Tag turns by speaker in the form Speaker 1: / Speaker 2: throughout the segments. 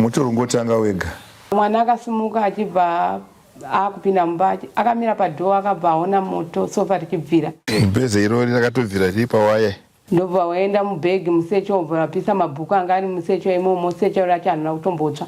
Speaker 1: Moto ungotanga wega.
Speaker 2: Mwana akasimuka achibva akupinda mumba, akamira padhoo, akabva aona moto sofa richibvira.
Speaker 1: Bheze irori rakatobvira riri pawaya.
Speaker 2: Ndobva waenda mubhegi musecho, obva wapisa mabhuku anga ari musecho imomo. Secho racho handina kutombotsva.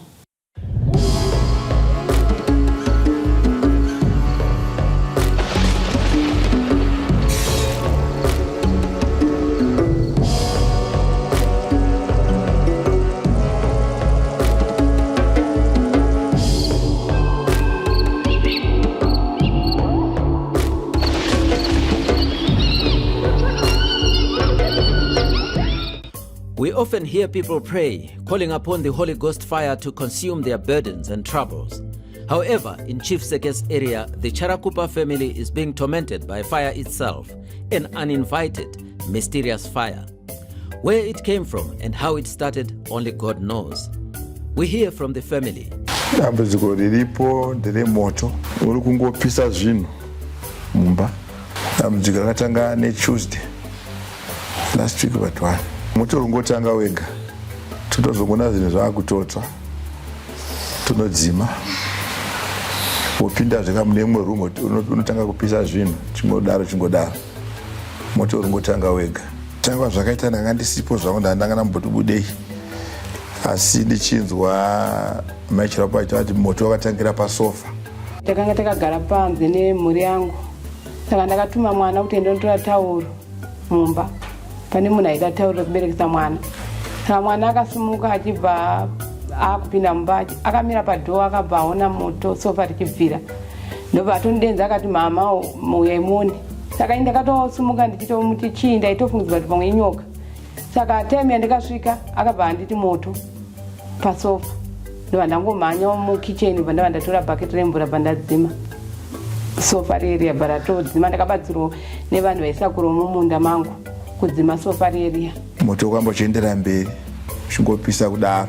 Speaker 3: We often hear people pray, calling upon the Holy Ghost fire to consume their burdens and troubles. However, in Chief Seke's area, the Charakupa family is being tormented by fire itself, an uninvited, mysterious fire. Where it came from and how it started, only God knows. We hear from the family.
Speaker 1: Dambudziko riripo nderemoto uri kungopisa zvinhu mumba. Dambudziko rakatanga neTuesday last week but one. Moto uri kungotanga wega, totozongona zvinhu zvaakutotsva, tonodzima, wopinda zveka mune imwe room, unotanga kupisa zvinhu, chingodaro chingodaro, moto uri kungotanga wega. Tanga zvakaita ndanga ndisipo zvangu, ndanga ndamboti budei, asi ndichinzwa mai Chirapo achiti moto wakatangira pasofa.
Speaker 2: Takanga takagara panze nemhuri yangu, saka ndakatuma mwana kuti ende notora tauro mumba, pane munhu aida tauro rekuberekesa mwana. Saka mwana akasimuka achibva akupinda mumba, akamira padhoo, akabva aona moto sofa richibvira, ndobva atondenza akati, "Mama, uyai muone." Saka ini ndakatosimuka ndichitomuti chii, ndaitofungidzwa kuti pamwe inyoka. Saka time yandikasvika akabva anditi moto pasofa, ndobva ndangomhanya mukicheni, bva ndabva ndatora bhaketi remvura, bva ndadzima sofa reriya, bva ratodzima. Ndakabatsirwa nevanhu vaisakurawo mumunda mangu kudzima sofa reriya.
Speaker 1: Moto wakamba uchiendera mberi uchingopisa kudaro.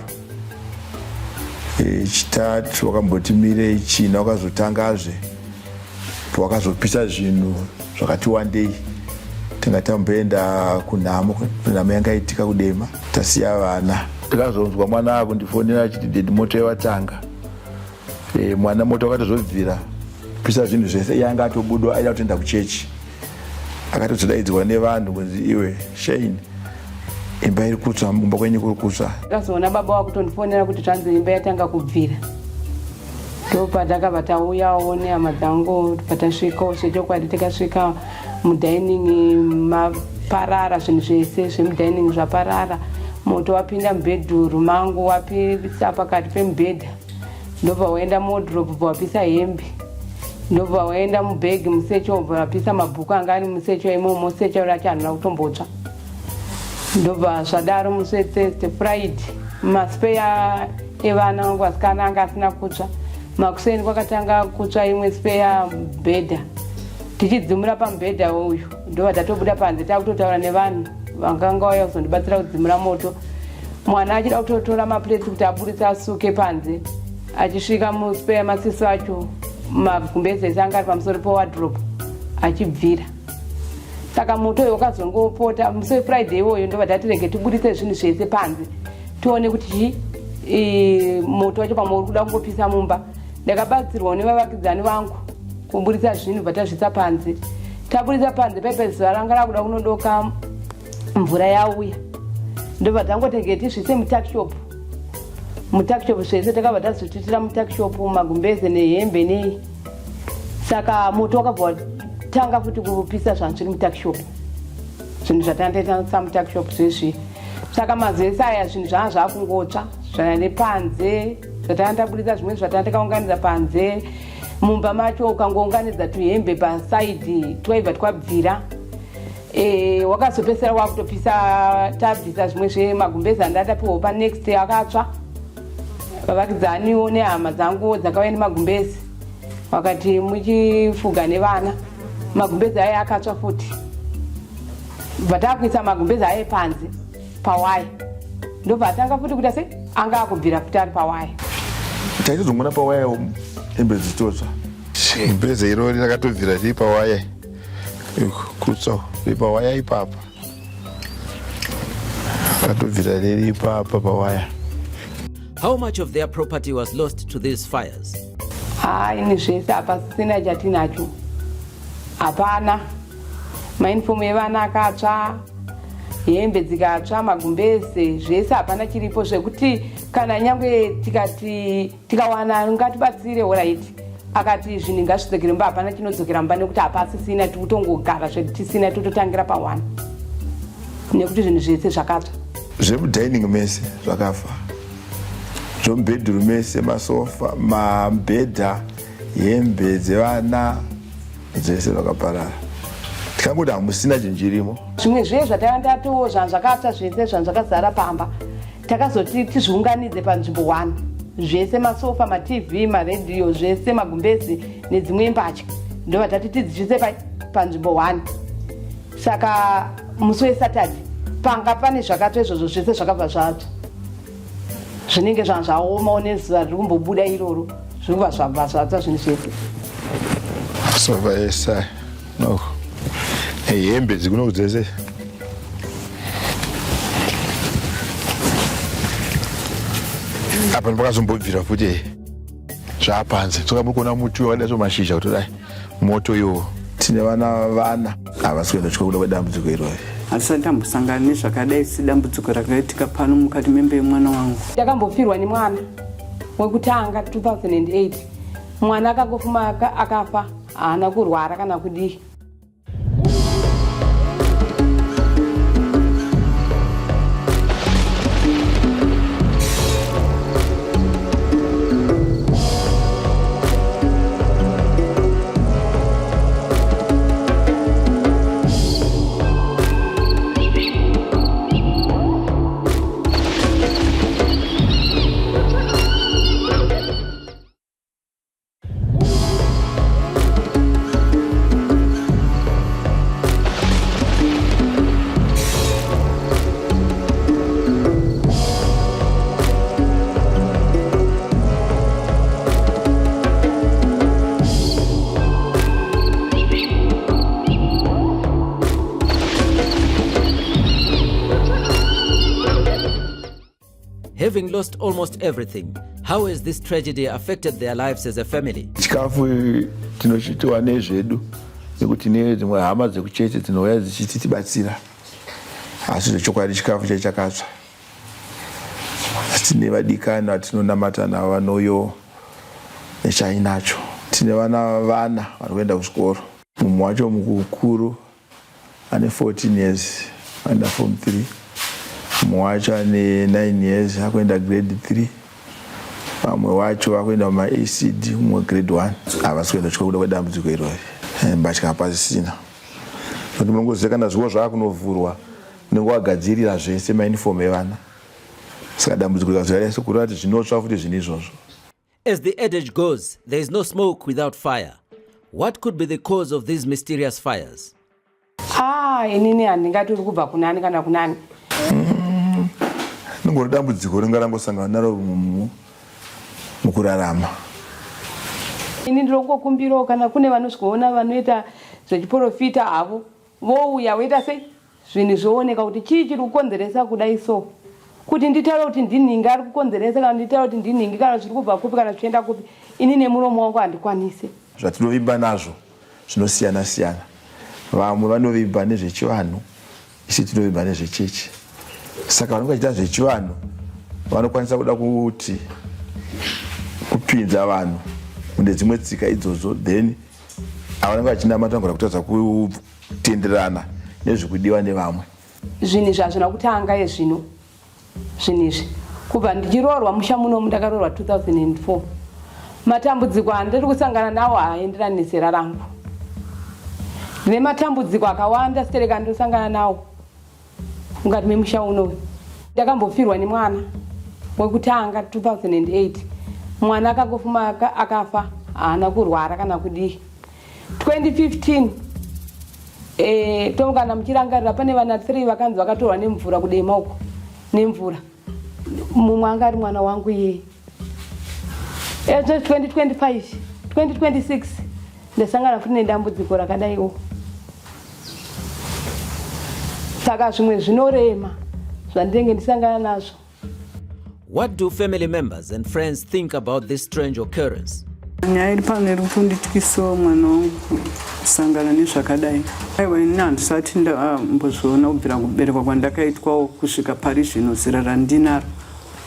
Speaker 1: Chitatu wakamboti mirei, china wakazotangazve, wakazopisa zvinhu zvakati wandei. Tanga tamboenda kunhamo, nhamo yanga itika kudema, tasiya vana. Tikazonzwa mwana akundifonera achiti, "Daddy, moto yawatanga." Mwana moto wakatozobvira pisa zvinhu zvese, iye anga atobudwa aida kutoenda kuchechi, akatozodaidzwa nevanhu kunzi, "Iwe Shane, imba iri kutsva, mumba kwenyu kuri kutsva."
Speaker 2: Ndakazoona baba wakutondifonera kuti zvanzi imba yatanga kubvira. Ndopatakabva tauyawo nehama dzangu. Patasvikawo zvechokwadi, tikasvika mudining maparara, zvinhu zvese zvemudining zvaparara. Moto wapinda mubhedhuru mangu, wapisa pakati pemubhedha, ndobva waenda muwardrobe, bva wapisa hembe, ndobva waenda mubhegi musecho, bva wapisa mabhuku anga ari musecho imomo. Secho racho handina kutombotsva. Ndobva zvadaro, musi weThursday, Friday, maspare evana vangu vasikana anga asina kutsva. Makuseni kwakatanga kutsva imwe spare mubhedha. Tichidzimura pamubhedha uyu, ndobva tatobuda panze takutotaura nevanhu vanganga vauya kuzondibatsira kudzimura moto. Mwana achida kutotora maplates kuti aburitse asuke panze, achisvika muspare masisi acho, magumbezi ese anga ari pamusoro pewardrobe achibvira. Saka moto uyu wakazongopota musi weFriday iwoyo. Ndobva tati rege tiburitse zvinhu zvese panze, tione kuti chii, moto wacho pamwe uri kuda kungopisa mumba. Ndakabatsirwawo nevavakidzani vangu kuburitsa zvinhu, bva tazvisa panze. Taburitsa panze paipa, zuva ranga rakuda kunodoka, mvura yauya, ndobva tangotenge tisvise mutuckshop. Mutuckshop zvese takabva tazvititira mutuckshop, magumbeze nehembe nei. Saka moto wakabva watanga futi kupisa zvanhu zviri mutuckshop, zvinhu zvatandaita mutuckshop zvezvi. Saka mazuva ese aya zvinhu zvanga zvakungotsva zvana nepanze zvatanga taburitsa, zvimwe zvatanga takaunganidza panze. Mumba macho ukangounganidza tuhembe pasaidi twaibva twabvira. Wakazopedzisira wakutopisa. Tabvisa zvimwe zvemagumbezi andatapiwawo panext akatsva, vavakidzaniwo nehama dzangu dzakauya nemagumbezi, vakati muchifuga nevana. Magumbezi aya akatsva futi, bva takuisa magumbezi aya panze pawaya, ndobva atanga futi kuita se anga akubvira futi ari pawaya.
Speaker 1: Taitozongona pawaya hembe dzichitotsva. Bheze irori rakatobvira riri pawaya, kutsva riri pawaya ipapa, rakatobvira riri ipapa pawaya.
Speaker 3: How much of their property was lost to these fires?
Speaker 2: Haa ini zvese hapasisina chatinacho, hapana. Mainifomu evana akatsva, hembe dzikatsva, magumbeze, zvese hapana chiripo zvekuti kana nyangwe tikati tikawana ngatibatsire horaiti akati zvinhu ngazvidzokere mumba, hapana chinodzokera mumba nekuti hapasisina, tikutongogara zvedu tisina, tototangira paone nekuti zvinhu zvese zvakatsva.
Speaker 1: Zvemudining mese zvakafa, zvomubhedhuru mese, masofa, mabhedha, hembe dzevana dzese zvakaparara, tikangoti hamusina chinhu chirimo.
Speaker 2: Zvimwe zviye zvataiva ndatiwo zvanhu zvakatsva zvese, zvanhu zvakazara pamba, takazoti tizviunganidze panzvimbo 1 zvese, masofa, matv, maredhiyo, zvese, magumbezi nedzimwe mbatya, ndobva tati tidzichise panzvimbo 1. Saka musi weSaturday panga pane zvakatsva izvozvo zvese zvakabva zvatsva, zvinenge zvanhu zvaomawo nezuva riri kumbobuda iroro, zviri kubva zvabva zvatsva zvinhu zvese.
Speaker 1: Sofa yese no, hembe dzikuno dzese. Apa ndipakazombobvira futi zvapanze, tsoka muri kuona muti wakadai so, mashizha kutodai moto iwowo. Tine vana vana havasi kuenda kuchikoro kuda kwedambudziko irori.
Speaker 4: Handisati ndambosangana nezvakadai sedambudziko rakaitika pano mukati memba yemwana wangu.
Speaker 2: Ndakambofirwa nemwana wekutanga 2008, mwana akangofuma akafa, haana kurwara kana kudii.
Speaker 3: Having lost almost everything, how has this tragedy affected their lives as a family?
Speaker 1: Chikafu tinochitiwa nezvedu nekuti tine dzimwe hama dzekucheche dzinouya dzichititibatsira, asi zvechokwadi chikafu chai chakatsva. Tine vadikani vatinonamata navo vanouyawo nechainacho. Tine vana vana vari kuenda kuchikoro, mumwe wacho mukuru ane 14 years aenda form 3, mumwe wacho ane 9 years akuenda grade 3, vamwe wacho vakuenda mumaECD, mumwe grade 1. Havasi kuenda kuchikoro kuda kwedambudziko irori. Mbatya hapasisina nokuti munongoziva kana zvikoro zvaakunovhurwa unenge wagadzirira zvese mauniform evana, saka dambudziko rikazouya sekureva kuti zvinotsva futi zvinhu izvozvo.
Speaker 3: As the adage goes, there is no smoke without fire. What could be the cause of these mysterious fires?
Speaker 2: Ah, inini handingati uri kubva kunani kana kunani.
Speaker 1: Ringori dambudziko ringa rangosangana naro mukurarama.
Speaker 2: Ini ndinongokumbirawo kana kune vanosvikoona vanoita zvechiporofita havo, vouya voita sei zvinhu zvooneka kuti chii chiri kukonzeresa kudai so, kuti nditaure kuti ndinhingi ari kukonzeresa kana nditaure kuti ndinhingi kana zviri kubva kupi kana zvichienda kupi, ini nemuromo wangu handikwanisi.
Speaker 1: Zvatinovimba nazvo zvinosiyana siyana, vamwe vanovimba nezvechivanhu, isi tinovimba nezvechechi. Saka vanenge vachiita zvechivanhu vanokwanisa kuda kuti kupinza vanhu mune dzimwe tsika idzodzo, then avanenge vachinamata vanogona kutadza kutenderana nezvikudiwa nevamwe.
Speaker 2: Zvinhu izvi hazvina kutanga yezvino, zvinhu izvi kubva ndichiroorwa musha munomu, ndakaroorwa 2004. Matambudziko andiri kusangana nawo haaenderani nezera rangu. Ndine matambudziko akawanda stereka andosangana nawo mukati memusha unoyu. Ndakambofirwa nemwana wekutanga 2008, mwana akangofuma akafa, haana kurwara kana kudii. 2015 kana muchirangarira pane vana 3 vakanzi vakatorwa nemvura kudema uko nemvura, mumwe anga ari mwana wangu iyeye. Ezvo 2025 2026 ndasangana futi nedambudziko rakadaiwo, saka zvimwe zvinorema zvandinenge ndisangana nazvo.
Speaker 3: What do family members and friends think about this strange occurrence?
Speaker 4: Nyaya iri pano iri kutondityisawo mwana wangu kusangana nezvakadai. Aiwa, ini handisati ndambozviona kubvira kuberekwa kwandakaitwawo kusvika pari zvino zera randinaro.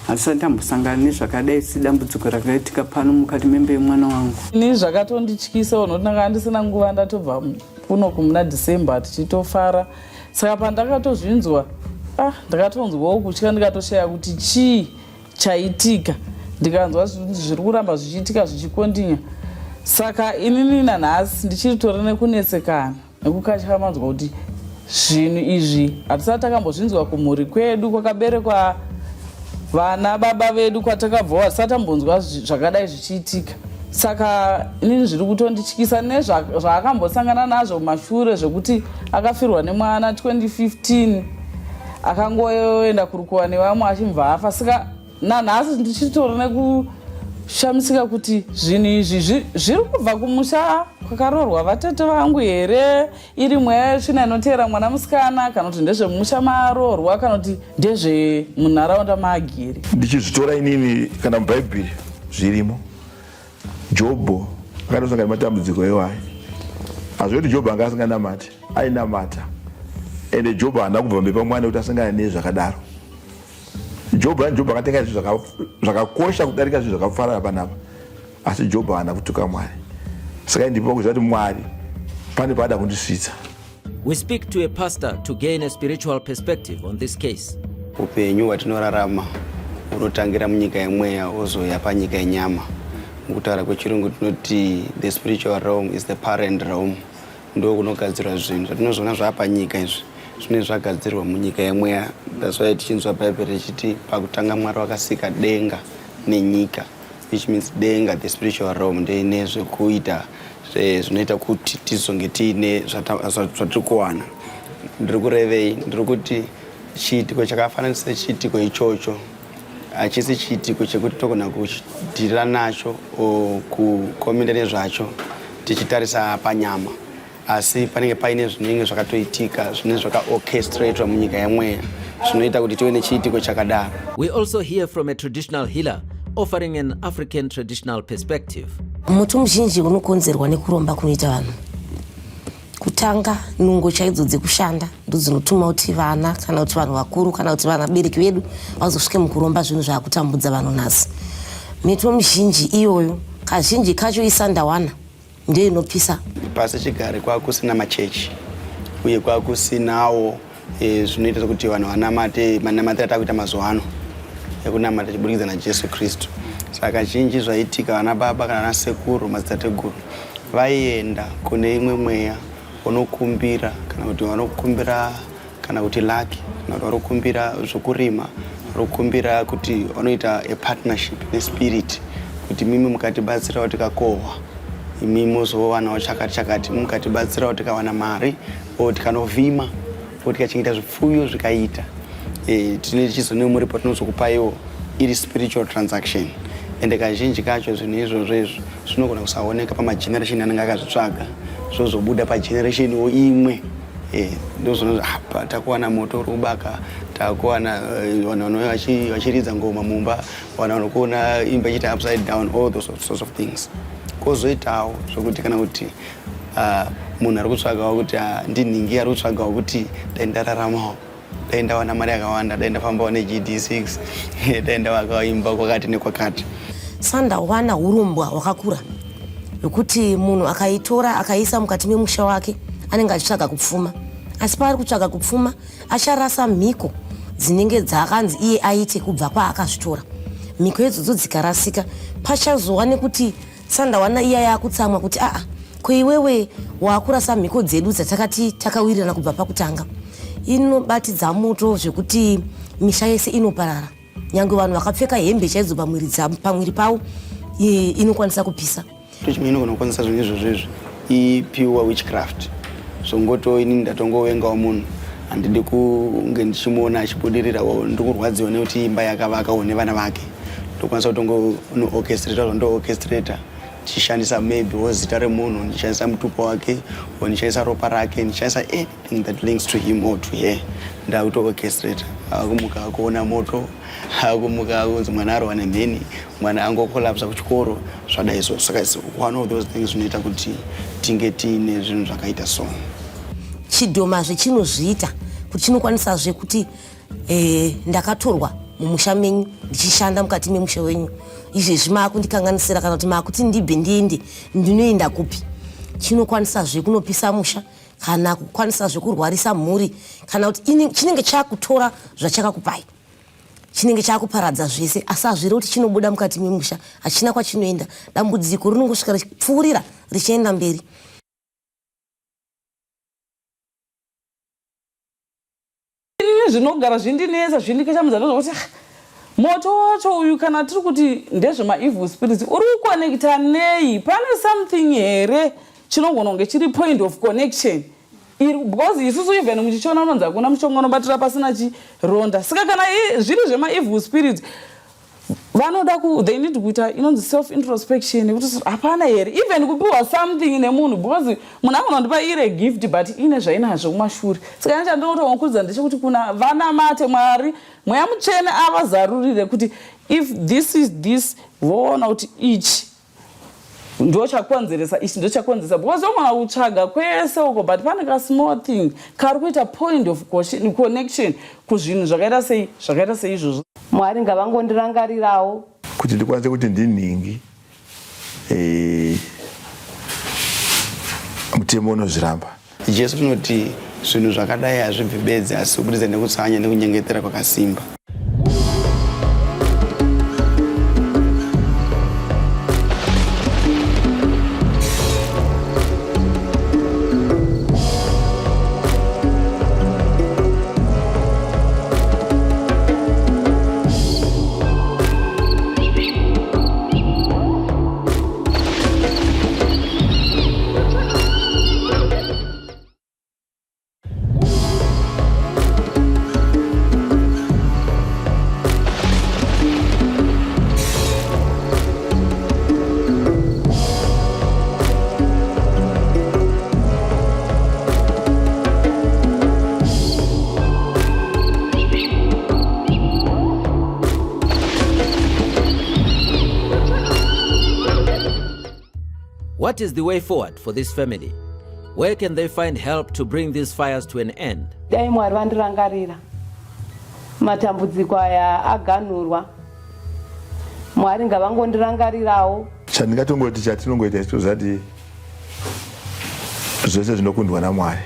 Speaker 4: Handisati ndambosangana nezvakadai sedambudziko rakaitika pano mukati memba yemwana wangu.
Speaker 5: Ini zvakatondityisa nokuti ndanga ndisina nguva ndatobva kunoku muna December tichitofara. Saka pandakatozvinzwa, ah, ndakatonzwawo kutya, ndikatoshaya kuti chii chaitika. Ndikanzwa zviri kuramba zvichiitika zvichikondinya. Saka inini nanhasi ndichiritori nekunetsekana nekukatyamadzwa kuti zvinhu izvi hatisati takambozvinzwa kumhuri kwedu kwakaberekwa vana baba vedu kwatakabvawo, hatisati tambonzwa zvakadai zvichiitika. Saka inini zviri kutondityisa nezvaakambosangana nazvo mumashure zvekuti akafirwa nemwana 2015, akangoenda kurukuwa nevamwe achibva afa. Saka nanhasi ndichitori nekushamisika kuti zvinhu izvi zviri kubva kumusha kwakaroorwa vatete vangu here, iri mweya yetsvina inoteera mwana musikana, kana kuti ndezvemumusha maaroorwa, kana kuti ndezvemunharaunda maagiri.
Speaker 1: Ndichizvitora inini, kana muBhaibheri zvirimo, Jobho akatosangana nematambudziko iwayo. Hazvoti Jobho anga asinganamati, ainamata. Ende Jobho haana kubva pamberi pamwana nekuti asangana nezvakadaro. Jobho ani Jobho akatenga zvinhu zvakakosha kudarika zvinhu zvakafarara panapa, asi Jobho haana kutuka Mwari. Saka ndipo kuziva kuti Mwari pane paada kundisvitsa.
Speaker 3: We speak to a pastor to gain a spiritual perspective on this case.
Speaker 6: Upenyu hwatinorarama hunotangira munyika yemweya, wozouya panyika yenyama. Mukutaura kwechirungu tinoti the spiritual realm is the parent realm. Ndo kunogadzirwa zvinhu zvatinozoona zvaa panyika. Izvi zvinenge zvagadzirwa munyika yemweya. That's why tichinzwa Bhaibheri richiti pakutanga Mwari wakasika denga nenyika, which means denga, the spiritual realm, ndeine zvekuita zvinoita kuti tizonge tiine zvatiri kuwana. Ndiri kurevei? Ndiri kuti chiitiko chakafanana sechiitiko ichocho hachisi chiitiko chekuti togona kudhirira nacho o kukomenda nezvacho tichitarisa panyama, asi panenge paine zvinenge zvakatoitika, zvinenge zvakaorchestratwa munyika yemweya zvinoita kuti tive nechiitiko chakadaro.
Speaker 3: We also hear from a traditional healer offering an African traditional perspective.
Speaker 7: Moto muzhinji unokonzerwa nekuromba kunoita vanhu. Kutanga, nungo chaidzo dzekushanda ndodzinotuma kuti vana kana kuti vanhu vakuru kana kuti vanabereki vedu vazosvike mukuromba. Zvinhu zvaakutambudza vanhu nhasi, mito mizhinji iyoyo, kazhinji kacho isandawana ndiyo inopisa.
Speaker 6: Pasi chigare kwakusina machechi uye kwakusinawo zvinoita kuti vanhu vanamate manamatiro atakuita mazuva ano ekunamata chiburikidza naJesu Kristu. Saka zhinji zvaitika, vana baba kana vana sekuru, madzitateguru vaienda kune imwe mweya vanokumbira, kana kuti vanokumbira kana kuti lucky, kana kuti vanokumbira zvokurima, vanokumbira kuti vanoita a partnership nespirit kuti mimi mukatibatsirawo tikakohwa, imi mozowanawo chakati chakati, mukatibatsirawo tikawana mari o tikanovhima o tikachengeta zvipfuyo zvikaita, tine tichizone muripo tinozokupaiwo, iri spiritual transaction. Ende kazhinji kacho zvinhu izvozvo izvo zvinogona kusaoneka pamageneration anenge akazvitsvaga, zvozobuda pagenerationwo imwe. Ndozvino apa takuwana moto uri kubaka, takuwana vanhu vanouya vachiridza ngoma mumba, vanhu vanokuona imba ichiita upside down, all those sorts of things. Kwozoitawo zvokuti kana kuti munhu ari kutsvagawo kuti ndinhingi ari kutsvagawo kuti dai ndararamawo, dai ndawana mari yakawanda, dai ndafambawo neGD6, dai ndavakawo imba kwakati nekwakati.
Speaker 7: Sandawana urombwa hwakakura hwekuti munhu akaitora akaiisa mukati memusha wake anenge achitsvaga kupfuma, asi paari kutsvaga kupfuma acharasa mhiko dzinenge dzakanzi iye aite kubva kwaakazvitora. Mhiko idzodzo dzikarasika, pachazova nekuti sandawana iya yaakutsamwa kuti aa, ko iwewe waakurasa mhiko dzedu dzatakati takawirirana kubva pakutanga. Inobatidza moto zvekuti misha yese inoparara, nyange vanhu vakapfeka hembe chaidzo pamwiri pavo inokwanisa kupisa.
Speaker 6: Chimwe inogona kukwanisa zvinhu izvozvo izvi ipure witchcraft. Zvongoto inini ndatongovengawo munhu, handidi kunge ndichimuona achibudirira, ndiri kurwadziwa nekuti imba yakavakawo nevana vake, ndokwanisa kutongonoorchestrata zvandoorchestrata. Ndichishandisa maybe wo zita remunhu, ndichishandisa mutupo wake or ndichishandisa ropa rake, ndichishandisa anything that links to him or to her. Ndakutoorchestrate akumuka akuona moto, akumuka akunzi mwana arohwa nemheni, mwana angokolapsa kuchikoro, zvadai so. Saka it's one of those things zvinoita kuti tinge tiine zvinhu zvakaita so.
Speaker 7: Chidhomazve chinozviita kuti chinokwanisazve kuti e, ndakatorwa mumusha menyu ndichishanda mukati memusha wenyu, izvezvi maakundikanganisira kana kuti maakuti ndibve ndiende, ndinoenda kupi? Chinokwanisazve kunopisa musha kana kukwanisazve kurwarisa mhuri kana kuti chinenge chakutora zvachakakupai, chinenge chakuparadza zvese, asi hazviri kuti chinobuda mukati memusha, hachina kwachinoenda. Dambudziko rinongosvika richipfuurira richienda mberi.
Speaker 5: Ini zvinogara zvindinetsa zvindikachamudza ndozvokuti ah, moto wacho uyu kana tiri kuti ndezvemaevil spirits uri kuconnecta nei? Pane something here chinogona kunge chiri point of connection iri? Because isusu even muchichiona unonzi hakuna mushonga unobatira pasina chironda. Saka kana zviri zvemaevil spirits, vanoda ku they need kuita inonzi self introspection yekuti hapana here even kupiwa something nemunhu, because munhu agona kundipa ire gift but ine zvainazvo kumashure. Saka ini chandinotovakurudzira ndechekuti kuna vanamate Mwari, Mweya Mutsvene avazarurire kuti if this is this, voona kuti ichi ndo chakonzeresa ichi, ndo chakonzeresa, because ogona kutsvaga kwese uko but pane kasmall thing kari kuita point of connection kuzvinhu zvakaita sei, zvakaita seizvozvo.
Speaker 2: Mwari ngavangondirangarirawo.
Speaker 1: Kuti ndikwanise kuti ndinhingi mutemo unozviramba.
Speaker 6: Jesu tinoti zvinhu zvakadai hazvibvi bedzi asi kubudikidza nekutsanya nekunyengetera kwakasimba.
Speaker 3: What is the way forward for this family? Where can they find help to bring these fires to an end?
Speaker 2: Dai Mwari vandirangarira, matambudziko aya aganhurwa. Mwari ngavangondirangarirawo.
Speaker 1: Chandingatongoti, chatinongoita isu tozati zvese zvinokundwa naMwari.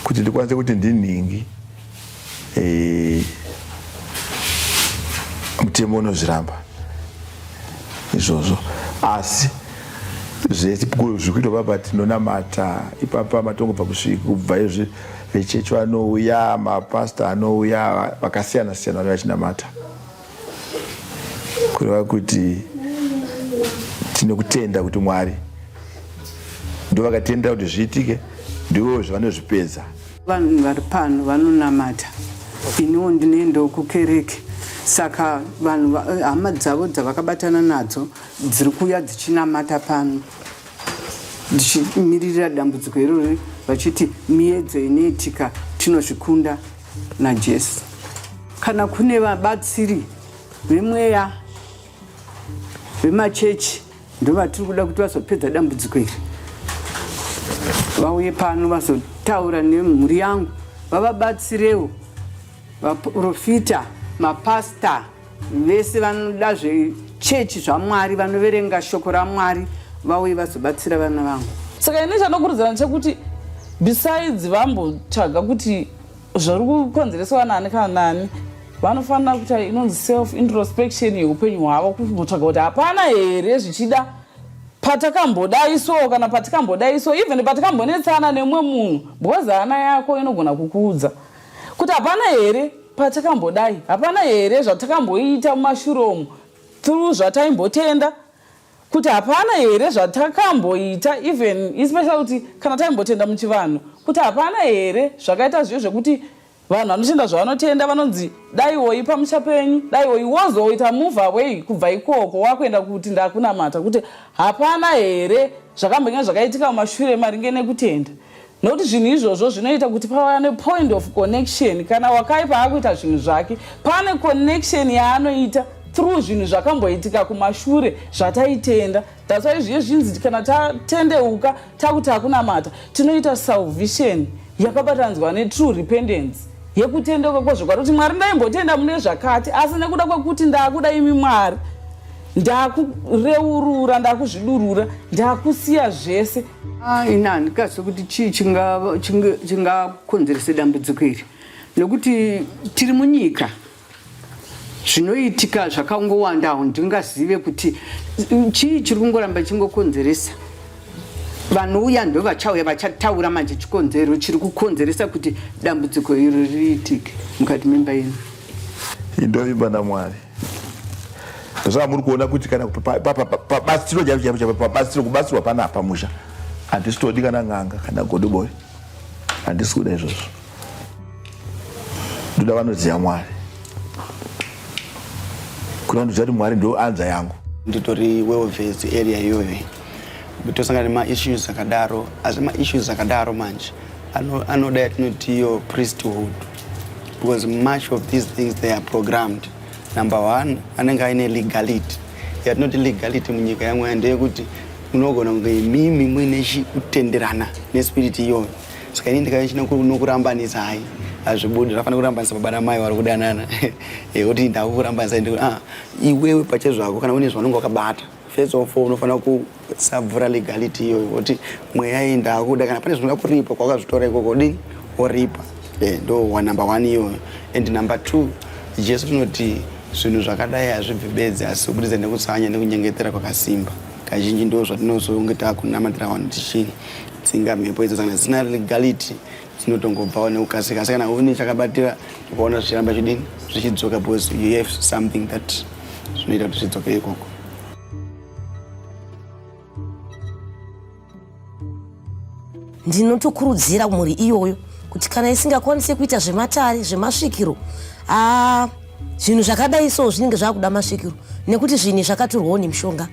Speaker 1: Kuti ndikwanise kuti ndinhingi mutemo unozviramba izvozvo, asi zvese zviri kuitwa papa, tinonamata ipapa matongobva kusvika kubva izvi, vechechi vanouya, mapasta anouya vakasiyana siyana vanouya vachinamata, kureva kuti tinokutenda kuti Mwari ndo vakatendera kuti zviitike, ndivo zvavanozvipedza.
Speaker 4: Vanhu vari pano vanonamata, iniwo ndinoendawo kukereke, saka vanhu hama dzavo dzavakabatana nadzo dziri kuuya dzichinamata pano dzichimiririra dambudziko irori, vachiti miedzo inoitika tinozvikunda naJesu. Kana kune vabatsiri vemweya vemachechi, ndovatiri kuda kuti vazopedza dambudziko iri, vauye pano vazotaura nemhuri yangu, vavabatsirewo. Vaprofita, mapasta, vese vanoda zvechechi zvaMwari, vanoverenga shoko raMwari, vauye vazobatsira vana vangu.
Speaker 5: Saka ini chandokurudzira ndechekuti besides vambotsvaga kuti zviri kukonzereswa nani kana nani, vanofanira kuita inonzi self introspection yeupenyu hwavo, kumbotsvaga kuti hapana here zvichida patakambodai so, kana patikambodai so, even patikambonetsana nemumwe munhu, because hana yako inogona kukuudza kuti hapana here patakambodai, hapana here zvatakamboita mumashure omu through zvataimbotenda, kuti hapana here zvatakamboita, even especially kuti kana taimbotenda muchivanhu, kuti hapana here zvakaita zviyo zvekuti Vanhu vanotenda zvavanotenda vanonzi daiwoyi pamusha penyu, daiwoyi wozoita move away kubva ikoko wakuenda kuti ndakunamata kuti hapana here zvakambenge zvakaitika mumashure maringe nekutenda. Nokuti zvinhu izvozvo zvinoita kuti pava nepoint of connection kana wakaipa akuita zvinhu zvake pane connection yaanoita through zvinhu zvakamboitika kumashure zvataitenda. That's why zviye zvinzi kana tatendeuka takuti akunamata tinoita salvation yakabatanidzwa netrue repentance yekutendeuka kwezvokwadi kuti Mwari ndaimbotenda mune zvakati asi nekuda kwekuti ndakuda imi Mwari ndakureurura ndakuzvidurura ndakusiya zvese.
Speaker 4: Ah, ini handikazive kuti chii chingakonzerese dambudziko iri nekuti tiri munyika zvinoitika zvakangowandawo ndingazive kuti chii chiri kungoramba chingokonzeresa vanouya ndovachauya vachataura manje chikonzero chiri kukonzeresa kuti dambudziko iro riitike mukati memba ino.
Speaker 1: Indovimba naMwari. Ndosaka muri kuona kuti kana pabatsiro chaipo chaipo chaipo pabatsiro kubatsirwa panapa pamusha handisi todi kana n'anga kana godobori handisi kuda izvozvo. Ndoda vanoziva Mwari. Kuna ndoziva kuti Mwari ndo anza yangu.
Speaker 6: Nditori well versed area iyoyo. Tosangana nemaissues akadaro asi maissues akadaro manje anoda yatinoti iyo priesthood because much of these things they are programmed. Number one anenge aine legality yatinoti legality munyika yamweya ndeyekuti munogona kunge imimi muine kutenderana nespirit iyoyo saka ini ndikave chinokurambanisa hai hazvibudi zvafanira kurambanisa baba namai vari kudanana yekuti eh, ndakukurambanisa ndi ah, iwewe pachezvako kana une zvaunenge wakabata first of all unofanira kusabvura legality iyoyo kuti mweya iyi ndakuda kana pane zvinoda kuripa kwakazvitora ikoko dini woripa eh, ndo one number one iyoyo and number two jesu tinoti zvinhu zvakadai hazvibvi bedzi asi kubudikidza nekutsanya nekunyengetera kwakasimba kazhinji ndo zvatinozonge takunamatira vanhu tichii dzinga mhepo idzo kana dzisina legality dzinotongobvawo nekukasika asi kana une chakabatira ukaona zvichiramba chidini zvichidzoka because you have something that zvinoita kuti zvidzoke ikoko.
Speaker 7: Ndinotokurudzira mhuri iyoyo kuti kana isingakwanise kuita zvematare zvemasvikiro ah, zvinhu zvakadai so zvinenge zvakuda masvikiro nekuti zvinhu zvakatorwawo nemishonga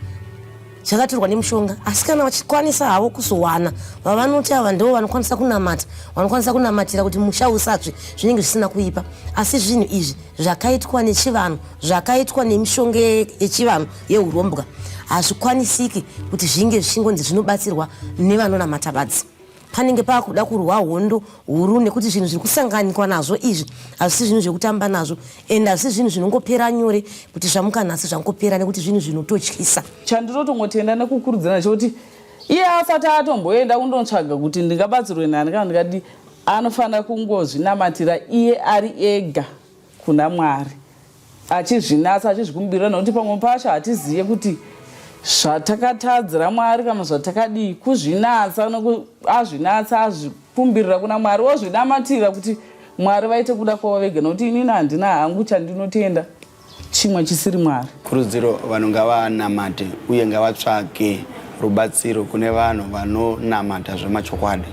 Speaker 7: zvakatorwa nemushonga asi kana vachikwanisa havo kuzowana vavanoti ava ndivo vanokwanisa kunamata vanokwanisa kunamatira kuti musha usatsve zvinenge zvisina kuipa asi zvinhu izvi zvakaitwa nechivanhu zvakaitwa nemishonga yechivanhu yeurombwa hazvikwanisiki kuti zvinge zvichingonzi zvinobatsirwa nevanonamata badzi Panenge pakuda kurwa hondo huru nekuti zvinhu zviri kusanganikwa nazvo izvi hazvisi zvinhu zvekutamba nazvo and hazvisi zvinhu zvinongopera nyore kuti zvamuka nhasi zvangopera nekuti zvinhu zvinototyisa.
Speaker 5: Chandinotongotenda nekukurudzira ndechekuti iye asati atomboenda kundotsvaga kuti ndingabatsirwe nani kana ndingadii anofanira kungozvinamatira iye ari ega kuna Mwari. Achizvinatsa achizvikumbirira nokuti pamwe pacho hatizive kuti zvatakatadzira Mwari kana zvatakadii kuzvinatsa azvinatsa azvikumbirira kuna Mwari ozvinamatira kuti Mwari vaite kuda kwavo vega nokuti inini handina hangu chandinotenda chimwe chisiri Mwari.
Speaker 6: Kurudziro vanhu ngavanamate uye ngavatsvake rubatsiro kune vanhu vanonamata zvemachokwadi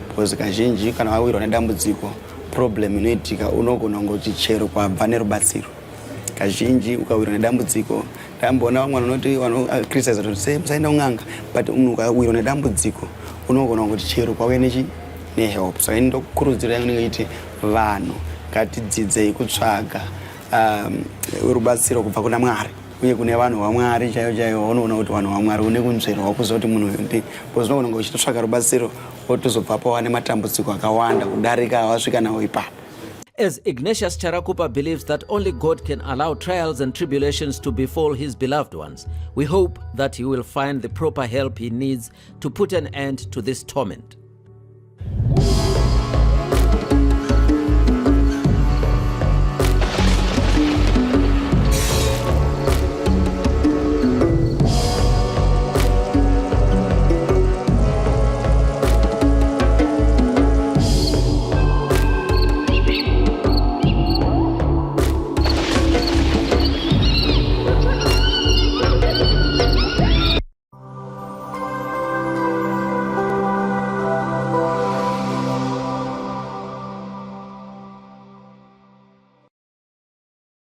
Speaker 6: because kazhinji kana wawirwa nedambudziko Problem inoitika unogona kungoti chero kwabva nerubatsiro. Kazhinji ukawirwa nedambudziko ndamboona vamwe vanoti vanocriticize kuti sei musaenda kun'anga but munhu ukawirwa nedambudziko unogona kungoti chero kwauya nechi nehelp. Saka ini ndokurudziro yangu inenge ichiti vanhu ngatidzidzei kutsvaga um, rubatsiro kubva kuna Mwari uye kune vanhu vaMwari chaivo chaivo vaunoona kuti vanhu vaMwari une kunzverwa wakuziva kuti munhu uyu ndi because unogona kunge uchitotsvaga rubatsiro wotozobvapo wane matambudziko akawanda kudarika awasvika nawo ipapo.
Speaker 3: As Ignatius Charakupa believes that only God can allow trials and tribulations to befall his beloved ones, we hope that he will find the proper help he needs to put an end to this torment.